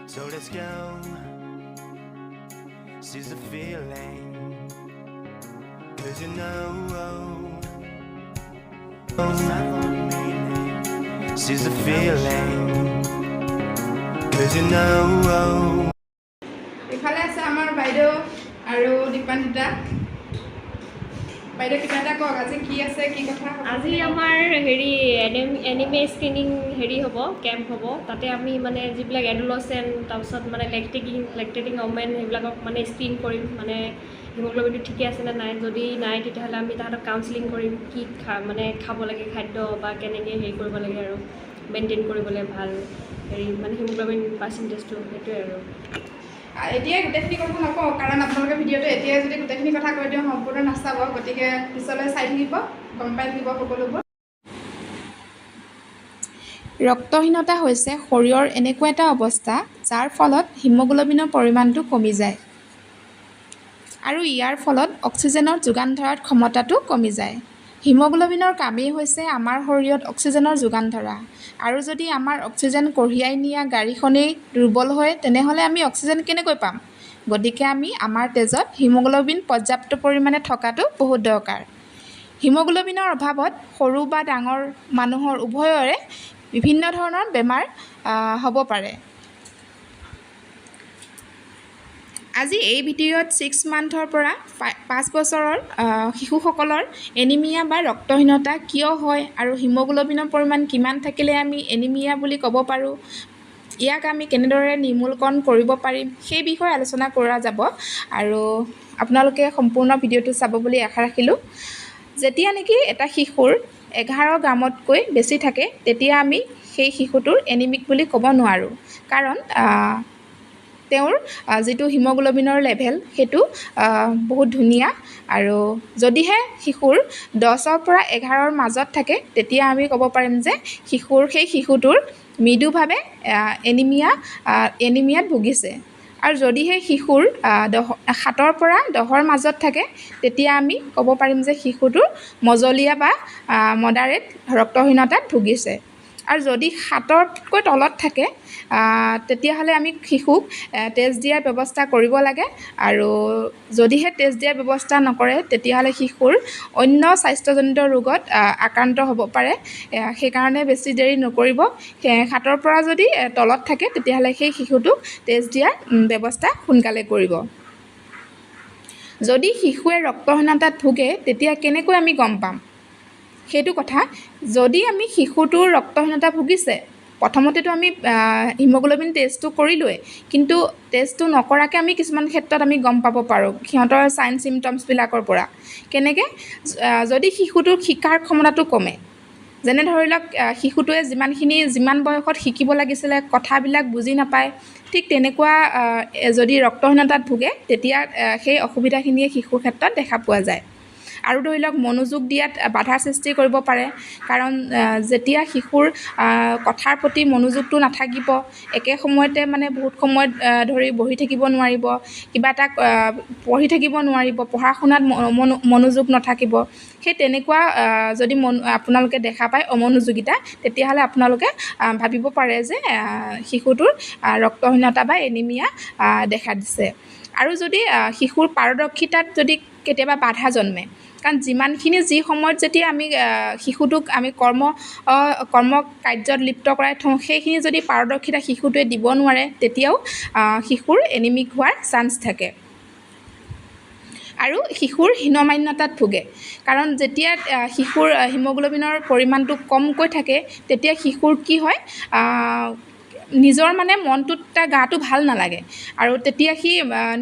So let's go. Seize the feeling. 'Cause you know. Seize the feeling. 'Cause you know. ইফালে আছে আমাৰ বাইদেউ আৰু দীপান্বিতা বাইদেউ। কিবা এটা কওক, আজি কি আছে, কি কথা? আজি আমাৰ হেৰি এনিমিয়া স্ক্ৰিনিং হেৰি হ'ব, কেম্প হ'ব। তাতে আমি মানে যিবিলাক এডুলচেণ্ট, তাৰপিছত মানে লেকটেটিং ওমেন, সেইবিলাকক মানে স্ক্ৰীণ কৰিম, মানে হিমগ্ল'বিনটো ঠিকে আছে নে নাই। যদি নাই, তেতিয়াহ'লে আমি তাহাঁতক কাউন্সিলিং কৰিম, কি মানে খাব লাগে খাদ্য বা কেনেকৈ হেৰি কৰিব লাগে আৰু মেইনটেইন কৰিবলৈ ভাল হেৰি মানে হিমগ্ল'বিন পাৰ্চেণ্টেজটো, সেইটোৱে আৰু। এতিয়াই গোটেইখিনি কথা নকওঁ, কাৰণ আপোনালোকে ভিডিঅ'টো এতিয়াই যদি গোটেইখিনি কথা কৈ দিওঁ, সম্পূৰ্ণ নাচাব। গতিকে পিছলৈ চাই থাকিব, গম পাই থাকিব সকলোবোৰ। ৰক্তহীনতা হৈছে শৰীৰৰ এনেকুৱা এটা অৱস্থা, যাৰ ফলত হিমগ্ল'বিনৰ পৰিমাণটো কমি যায় আৰু ইয়াৰ ফলত অক্সিজেনৰ যোগান ধৰাৰ ক্ষমতাটো কমি যায়। হিমগ্ল'বিনৰ কামেই হৈছে আমাৰ শৰীৰত অক্সিজেনৰ যোগান ধৰা। আৰু যদি আমাৰ অক্সিজেন কঢ়িয়াই নিয়া গাড়ীখনেই দুৰ্বল হয়, তেনেহ'লে আমি অক্সিজেন কেনেকৈ পাম? গতিকে আমি আমাৰ তেজত হিমগ্ল'বিন পৰ্যাপ্ত পৰিমাণে থকাটো বহুত দৰকাৰ। হিমগ্ল'বিনৰ অভাৱত সৰু বা ডাঙৰ মানুহৰ উভয়ৰে বিভিন্ন ধৰণৰ বেমাৰ হ'ব পাৰে। আজি এই ভিডিঅ'ত 6 মান্থৰ পৰা 5 বছৰৰ শিশুসকলৰ এনিমিয়া বা ৰক্তহীনতা কিয় হয় আৰু হিমগ্ল'বিনৰ পৰিমাণ কিমান থাকিলে আমি এনিমিয়া বুলি ক'ব পাৰোঁ, ইয়াক আমি কেনেদৰে নিৰ্মূলকৰণ কৰিব পাৰিম, সেই বিষয়ে আলোচনা কৰা যাব আৰু আপোনালোকে সম্পূৰ্ণ ভিডিঅ'টো চাব বুলি আশা ৰাখিলোঁ। যেতিয়া নেকি এটা শিশুৰ 11 গ্ৰামতকৈ বেছি থাকে, তেতিয়া আমি সেই শিশুটোৰ এনিমিক বুলি ক'ব নোৱাৰোঁ, কাৰণ তেওঁৰ যিটো হিমগ্ল'বিনৰ লেভেল, সেইটো বহুত ধুনীয়া। আৰু যদিহে শিশুৰ 10ৰ পৰা 11ৰ মাজত থাকে, তেতিয়া আমি ক'ব পাৰিম যে সেই শিশুটোৰ মৃদুভাৱে এনিমিয়াত ভুগিছে। আৰু যদিহে শিশুৰ 7ৰ পৰা 10ৰ মাজত থাকে, তেতিয়া আমি ক'ব পাৰিম যে শিশুটোৰ মজলীয়া বা মডাৰেট ৰক্তহীনতাত ভুগিছে। আৰু যদি 7তকৈ তলত থাকে, তেতিয়াহ'লে আমি শিশুক তেজ দিয়াৰ ব্যৱস্থা কৰিব লাগে। আৰু যদিহে তেজ দিয়াৰ ব্যৱস্থা নকৰে, তেতিয়াহ'লে শিশুৰ অন্য স্বাস্থ্যজনিত ৰোগত আক্ৰান্ত হ'ব পাৰে। সেইকাৰণে বেছি দেৰি নকৰিব। 7ৰ পৰা যদি তলত থাকে, তেতিয়াহ'লে সেই শিশুটোক তেজ দিয়াৰ ব্যৱস্থা সোনকালে কৰিব। যদি শিশুৱে ৰক্তহীনতাত ভোগে, তেতিয়া কেনেকৈ আমি গম পাম সেইটো কথা? যদি আমি শিশুটোৰ ৰক্তহীনতা ভুগিছে, প্ৰথমতেতো আমি হিমগ্ল'বিন টেষ্টটো কৰিলোৱেই, কিন্তু টেষ্টটো নকৰাকৈ আমি কিছুমান ক্ষেত্ৰত আমি গম পাব পাৰোঁ সিহঁতৰ চাইন চিমটমছবিলাকৰ পৰা। কেনেকৈ? যদি শিশুটোৰ শিকাৰ ক্ষমতাটো কমে, যেনে ধৰি লওক শিশুটোৱে যিমানখিনি যিমান বয়সত শিকিব লাগিছিলে, কথাবিলাক বুজি নাপায়, ঠিক তেনেকুৱা যদি ৰক্তহীনতাত ভোগে, তেতিয়া সেই অসুবিধাখিনিয়ে শিশুৰ ক্ষেত্ৰত দেখা পোৱা যায়। আৰু ধৰি লওক মনোযোগ দিয়াত বাধাৰ সৃষ্টি কৰিব পাৰে, কাৰণ যেতিয়া শিশুৰ কথাৰ প্ৰতি মনোযোগটো নাথাকিব, একে সময়তে মানে বহুত সময়ত ধৰি বহি থাকিব নোৱাৰিব, কিবা এটা পঢ়ি থাকিব নোৱাৰিব, পঢ়া শুনাত মনোযোগ নাথাকিব, সেই তেনেকুৱা যদি আপোনালোকে দেখা পায় অমনোযোগিতা, তেতিয়াহ'লে আপোনালোকে ভাবিব পাৰে যে শিশুটোৰ ৰক্তহীনতা বা এনিমিয়া দেখা দিছে। আৰু যদি শিশুৰ পাৰদৰ্শিতাত যদি কেতিয়াবা বাধা জন্মে, কাৰণ যিমানখিনি যি সময়ত যেতিয়া আমি শিশুটোক আমি কৰ্ম কৰ্ম কাৰ্যত লিপ্ত কৰাই থওঁ, সেইখিনি যদি পাৰদৰ্শিতা শিশুটোৱে দিব নোৱাৰে, তেতিয়াও শিশুৰ এনিমিক হোৱাৰ চান্স থাকে। আৰু শিশুৰ হীনমান্যতাত ভোগে, কাৰণ যেতিয়া শিশুৰ হিমগ্ল'বিনৰ পৰিমাণটো কমকৈ থাকে, তেতিয়া শিশুৰ কি হয়, নিজৰ মানে মনটোত তাৰ গাটো ভাল নালাগে আৰু তেতিয়া সি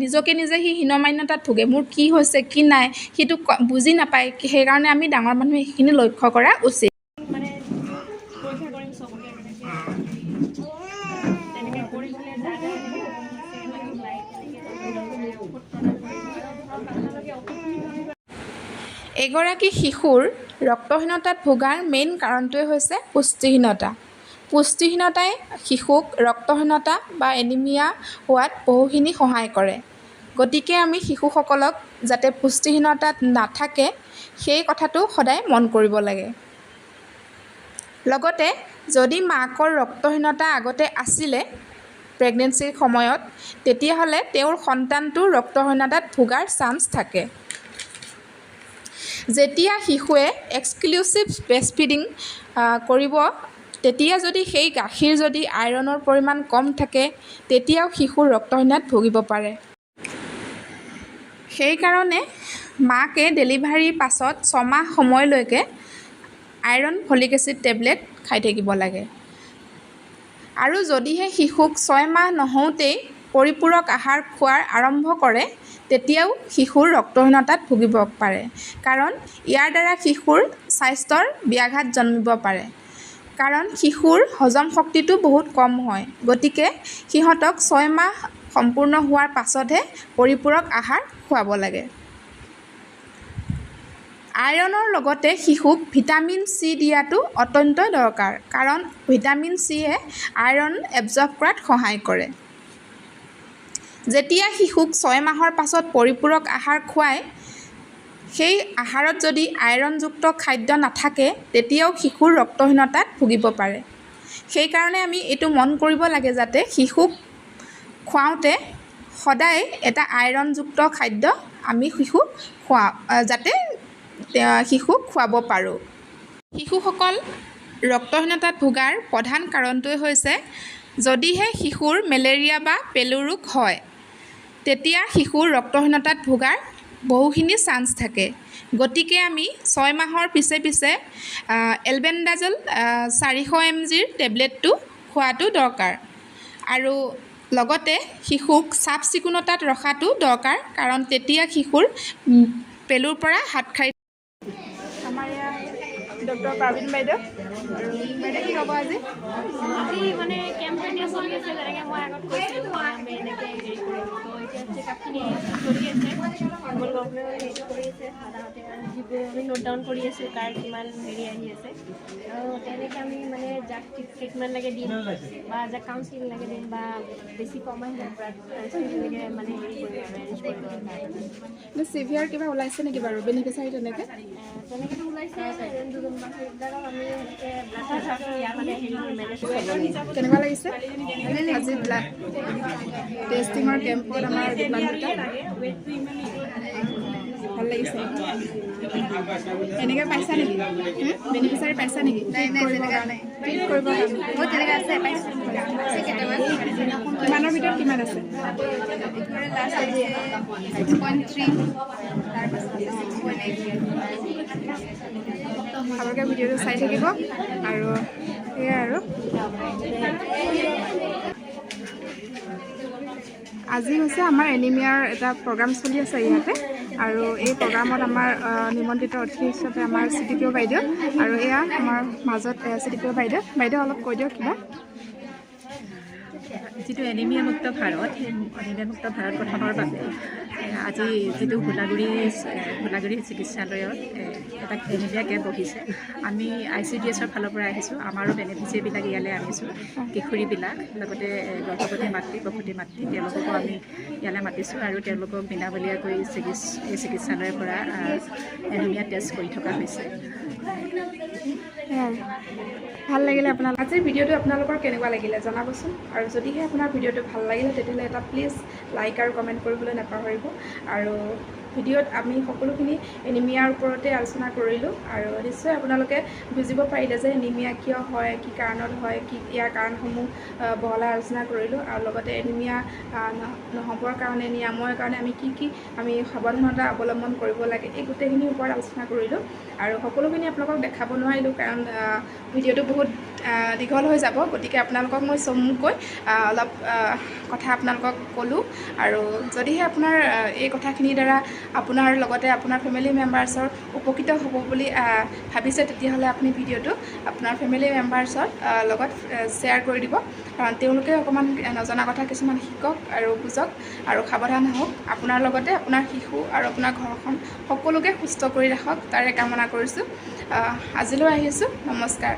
নিজকে নিজে সি হীনমান্যতাত ভোগে, মোৰ কি হৈছে কি নাই সিটো বুজি নাপায়। সেইকাৰণে আমি ডাঙৰ মানুহে সেইখিনি লক্ষ্য কৰা উচিত। মানে পৰীক্ষা কৰিম চবকে, তেনেকৈ কৰি পেলাই যাৰ যাৰ তেনেকৈ ঔষধ প্ৰদান কৰিম আৰু ধৰক আপোনালোকে ঔষধখিনি। এগৰাকী শিশুৰ ৰক্তহীনতাত ভোগাৰ মেইন কাৰণটোৱে হৈছে পুষ্টিহীনতা। পুষ্টিহীনতাই শিশুক ৰক্তহীনতা বা এনিমিয়া হোৱাত বহুখিনি সহায় কৰে। গতিকে আমি শিশুসকলক যাতে পুষ্টিহীনতাত নাথাকে, সেই কথাটো সদায় মন কৰিব লাগে। লগতে যদি মাকৰ ৰক্তহীনতা আগতে আছিলে প্ৰেগনেঞ্চিৰ সময়ত, তেতিয়াহ'লে তেওঁৰ সন্তানটো ৰক্তহীনতাত ভোগাৰ চান্স থাকে। যেতিয়া শিশুৱে এক্সক্লুচিভ ব্ৰেষ্ট ফিডিং কৰিব, তেতিয়া যদি সেই গাখীৰ যদি আইৰণৰ পৰিমাণ কম থাকে, তেতিয়াও শিশু ৰক্তহীনতাত ভুগিব পাৰে। সেইকাৰণে মাকে ডেলিভাৰীৰ পাছত 6 মাহ সময়লৈকে আইৰণ ফলিক এচিড টেবলেট খাই থাকিব লাগে। আৰু যদিহে শিশুক 6 মাহ নহওঁতেই পৰিপূৰক আহাৰ খোৱাৰ আৰম্ভ কৰে, তেতিয়াও শিশুৰ ৰক্তহীনতাত ভুগিব পাৰে, কাৰণ ইয়াৰ দ্বাৰা শিশুৰ স্বাস্থ্যৰ ব্যাঘাত জন্মিব পাৰে, কাৰণ শিশুৰ হজম শক্তিটো বহুত কম হয়। গতিকে সিহঁতক 6 মাহ সম্পূৰ্ণ হোৱাৰ পাছতহে পৰিপূৰক আহাৰ খুৱাব লাগে। আইৰণৰ লগতে শিশুক ভিটামিন চি দিয়াটো অত্যন্ত দৰকাৰ, কাৰণ ভিটামিন চিয়ে আইৰণ এবজৰ্ব কৰাত সহায় কৰে। যেতিয়া শিশুক 6 মাহৰ পাছত পৰিপূৰক আহাৰ খুৱায়, সেই আহাৰত যদি আইৰণযুক্ত খাদ্য নাথাকে, তেতিয়াও শিশুৰ ৰক্তহীনতাত ভুগিব পাৰে। সেইকাৰণে আমি এইটো মন কৰিব লাগে যাতে শিশুক খুৱাওঁতে সদায় এটা আইৰণযুক্ত খাদ্য আমি শিশুক খুৱাওঁ, যাতে শিশুক খুৱাব পাৰোঁ। শিশুসকল ৰক্তহীনতাত ভোগাৰ প্ৰধান কাৰণটোৱে হৈছে, যদিহে শিশুৰ মেলেৰিয়া বা পেলু ৰোগ হয়, তেতিয়া শিশুৰ ৰক্তহীনতাত ভোগাৰ বহুখিনি চান্স থাকে। গতিকে আমি 6 মাহৰ পিছে পিছে এলবেণ্ডাজল 400 এম জিৰ টেবলেটটো খোৱাটো দৰকাৰ আৰু লগতে শিশুক চাফ চিকুণতাত ৰখাটো দৰকাৰ, কাৰণ তেতিয়া শিশুৰ পেলুৰ পৰা হাত সাৰি। আমাৰ ইয়াত ডক্টৰ পাৰ্বিন বাইদেউ। আৰু বাইদেউ, কি ক'ব আজি? আজি মানে কেম্প এতিয়া চলি আছে। যেনেকৈ মই আগত কৈছিলোঁ, মই আমি এনেকৈ হেৰি কৰিম। তো এতিয়া চেকআপখিনি চলি আছে, হিমগ্ল'বিনৰ হেৰিটো কৰি আছে। দাদাহঁতে যিবোৰ আমি নোট ডাউন কৰি আছোঁ, কাৰ কিমান হেৰি আহি আছে। আৰু তেনেকৈ আমি মানে যাক ট্ৰিটমেণ্ট লাগে দিম বা যাক কাউন্সিলিং লাগে দিম বা বেছি কম আহিলে ব্লাড তেনেকৈ মানে হেৰি কৰিম আৰু এৰেঞ্জ কৰিম আৰু। চিভিয়াৰ কিবা ওলাইছে নেকি বাৰু বেনিফিচাৰী তেনেকৈ? তেনেকৈতো ওলাইছে দুজনমান। সেইবিলাকক আমি সেনেকৈ ব্লাড মানে হেৰি মেনেজ কৰিম। কেনেকুৱা লাগিছে আজি ব্লাড টেষ্টিঙৰ কেম্পত আমাৰ দোকান দুটা? ভাল লাগিছে। এনেকৈ পাইছা নেকি? বেনিফিচাৰী পাইছা নেকি কৰিবৰ কাৰণে, ট্ৰিট কৰিবৰ কাৰণে? মোৰ তেনেকৈ আছে, পাইছোঁ, আছে কেইটামান। কিমানৰ ভিতৰত কিমান আছে? লাষ্ট আহিছে 6.3, তাৰপাছত 6.8। আপোনালোকে ভিডিঅ'টো চাই থাকিব। আৰু সেয়াই আৰু আজি হৈছে আমাৰ এনিমিয়াৰ এটা প্ৰগ্ৰাম চলি আছে ইয়াতে। আৰু এই প্ৰগ্ৰামত আমাৰ নিমন্ত্ৰিত অতিথি হিচাপে আমাৰ চি ডি পি অ' বাইদেউ। আৰু এয়া আমাৰ মাজত চি ডি পি অ' বাইদেউ। বাইদেউ, অলপ কৈ দিয়ক কিবা। যিটো এনিমিয়া মুক্ত ভাৰত, সেই এনিমিয়া মুক্ত ভাৰত গঠনৰ বাবে আজি যিটো ভোলাগুৰি ভোলাগুৰি চিকিৎসালয়ত এটা এনিমিয়া কেম্প বহিছে, আমি আইচিডিএছৰ ফালৰ পৰা আহিছোঁ। আমাৰো বেনিফিচিয়াৰীবিলাক ইয়ালৈ আনিছোঁ, কিশোৰীবিলাক, লগতে গৰ্ভৱতী মাতৃ, প্ৰসূতি মাতৃ, তেওঁলোককো আমি ইয়ালৈ মাতিছোঁ আৰু তেওঁলোকক বিনামূলীয়াকৈ এই চিকিৎসালয়ৰ পৰা এনিমিয়া টেষ্ট কৰি থকা হৈছে। সেয়াই, ভাল লাগিলে আপোনাৰ আজিৰ ভিডিঅ'টো আপোনালোকৰ কেনেকুৱা লাগিলে জনাবচোন। আৰু যদিহে আপোনাৰ ভিডিঅ'টো ভাল লাগিলে, তেতিয়াহ'লে এটা প্লিজ লাইক আৰু কমেণ্ট কৰিবলৈ নাপাহৰিব। আৰু ভিডিঅ'ত আমি সকলোখিনি এনিমিয়াৰ ওপৰতে আলোচনা কৰিলোঁ আৰু নিশ্চয় আপোনালোকে বুজিব পাৰিলে যে এনিমিয়া কিয় হয়, কি কাৰণত হয়, কি ইয়াৰ কাৰণসমূহ বহলাই আলোচনা কৰিলোঁ। আৰু লগতে এনিমিয়া নহ'বৰ কাৰণে, নিৰাময়ৰ কাৰণে আমি কি কি আমি সাৱধানতা অৱলম্বন কৰিব লাগে, এই গোটেইখিনিৰ ওপৰত আলোচনা কৰিলোঁ। আৰু সকলোখিনি আপোনালোকক দেখাব নোৱাৰিলোঁ, কাৰণ ভিডিঅ'টো বহুত দীঘল হৈ যাব। গতিকে আপোনালোকক মই চমুকৈ অলপ কথা আপোনালোকক ক'লোঁ। আৰু যদিহে আপোনাৰ এই কথাখিনিৰ দ্বাৰা আপোনাৰ লগতে আপোনাৰ ফেমিলি মেম্বাৰ্ছৰ উপকৃত হ'ব বুলি ভাবিছে, তেতিয়াহ'লে আপুনি ভিডিঅ'টো আপোনাৰ ফেমিলি মেম্বাৰ্ছৰ লগত শ্বেয়াৰ কৰি দিব, কাৰণ তেওঁলোকে অকণমান নজনা কথা কিছুমান শিকক আৰু বুজক আৰু সাৱধান হওক। আপোনাৰ লগতে আপোনাৰ শিশু আৰু আপোনাৰ ঘৰখন সকলোকে সুস্থ কৰি ৰাখক, তাৰে কামনা কৰিছোঁ। আজিলৈ আহিছোঁ, নমস্কাৰ।